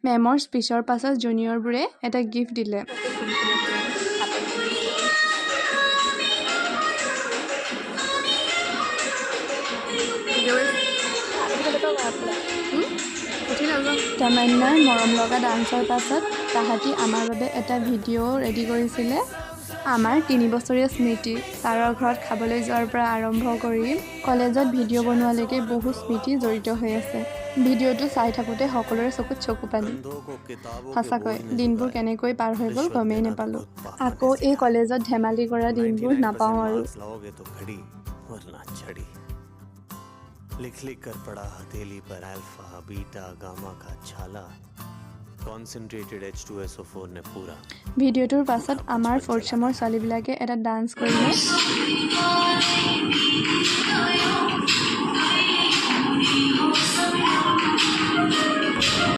মেমৰ স্পীচৰ পাছত জুনিয়ৰবোৰে এটা গিফ্ট দিলে। তামান্নাৰ মৰম লগা ডান্সৰ পাছত তাহাঁতি আমাৰ বাবে এটা ভিডিঅ' ৰেডি কৰিছিলে। আমাৰ 3 বছৰীয়া স্মৃতি, ছাৰৰ ঘৰত খাবলৈ যোৱাৰ পৰা আৰম্ভ কৰি কলেজত ভিডিঅ' বনোৱালৈকে বহু স্মৃতি জড়িত হৈ আছে। ভিডিঅ'টো চাই থাকোঁতে সকলোৰে চকুত চকু পানী। সঁচাকৈ দিনবোৰ কেনেকৈ পাৰ হৈ গ'ল গমেই নাপালোঁ। আকৌ এই কলেজত ধেমালি কৰা দিনবোৰ নাপাওঁ আৰু। लाओगे तो घड़ी, वरना छड़ी। लिख लिख कर पड़ा हथेली पर अल्फा, बीटा, गामा का छाला। कॉन्सेंट्रेटेड H2SO4 ने पूरा ভিডিঅ'টোৰ পাছত আমাৰ ফ'ৰ্থ চেমৰ ছোৱালীবিলাকে এটা ডান্স কৰিলে।